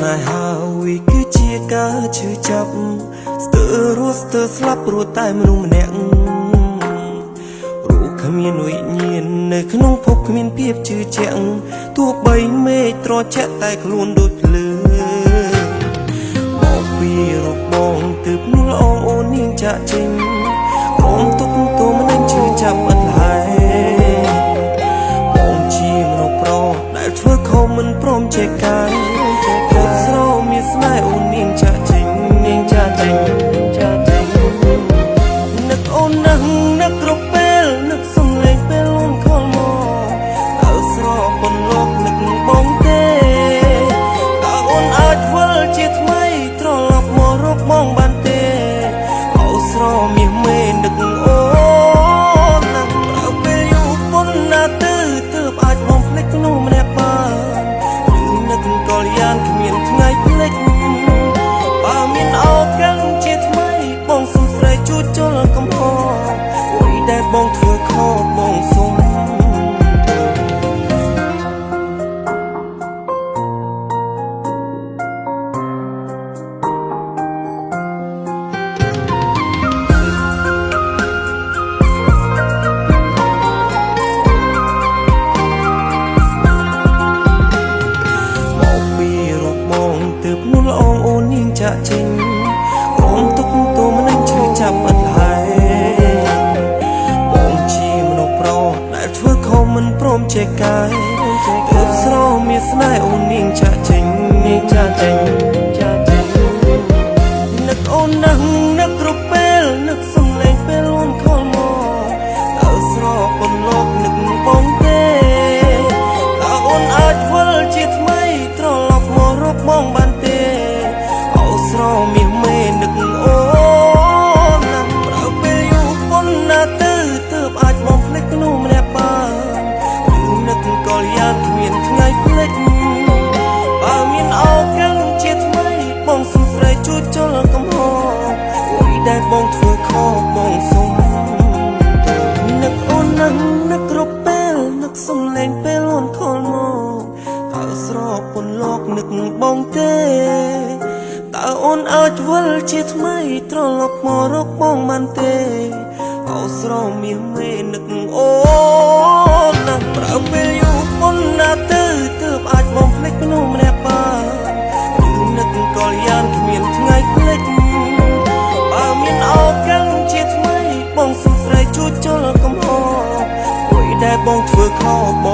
នេហាវាគឺជាការឈឺចាប់ស្ទើររស់ស្ទើរស្លាប់ព្រោះតែមនុស្សម្នាក់រូបគ្មានវិញ្ញាណនៅក្នុងភពគ្មានភាពជឿជាក់ទោះបីមេឃត្រជាក់តែខ្លួនដូចភ្លើងមកពីរបងទើបនោះល្អអូននាងចាក់ចេញក្រុមទុកទោមនឹងឈឺចាប់ឥតហើយបងជាមនុស្សប្រុសដែលធ្វើខុសមិនព្រមចេះកាយទោះស្រមានស្នេហ៍អូននាងចាក់ចេញនាងចាក់ចេញចាក់ចេញនឹកអូននឹងនឹកគ្រប់ពេលនឹកសំឡេងពេលអូនខលមកតើស្រពន្លកនឹកបងទេតើអូនអាចវិលជាថ្មីត្រឡប់មករកបងបានទេអោស្រមាសមេនឹកអូនណាស់ប្រើពេលយូរប៉ុណ្ណាទៅទើបអាចបំភ្លេចនោះម្នាក់បានឬនឹកកលយ៉ាងគ្មានថ្ងៃភ្លេចបើមានឱកាសជាថ្មីបងសុំស្រីជួជុលកំហុសអ្វីដែលបងធ្វើខុសបងសុំមកពីរកបងទើបនោះល្អអូននាងចាក់ចេញក្រុមទុកទោមនឹងឈឺចាប់ឥតហើយបងជាមនុស្សប្រុសដែលធ្វើខុសមិនព្រមចេះកាយទើបស្រមានស្នេហ៍អូននាងចាក់ចេញនាងចាក់ចេញចាក់ចេញនឹកអូននឹងនឹកគ្រប់ពេលនឹកសំឡេងពេលអូនខលមកតើស្រពន្លកនឹកបងទេតើអូនអាចវិលជាថ្មីត្រឡប់មករកបងបានទេអោស្រមាសមេនឹកអូនណាស់ប្រើពេលយូរប៉ុណ្ណាទៅទើបអាចបំភ្លេចនោះម្នាក់បានឬនឹកកលយ៉ាងគ្មានថ្ងៃភ្លេចបើមានឱកាសជាថ្មីបងសុំស្រីជួជុលកំហុសអ្វីដែលបងធ្វើខុសបងសុំនឹកអូននឹងនឹកគ្រប់ពេលនឹកសំឡេងពេលអូនខលមកតើស្រពន្លកនឹកបងទេតើអូនអាចវិលជាថ្មីត្រឡប់មករកបងបានទេអោស្រមាសមេនឹកអូនណាស់ប្រើពេលយូរប៉ុណ្ណាទៅទើបអាចបំភ្លេចនោះម្នាក់បានឬនឹកកលយ៉ាងគ្មានថ្ងៃភ្លេចបើមានឱកាសជាថ្មីបងសុំស្រីជួជុលកំហុសអ្វីដែលបងធ្វើខុសប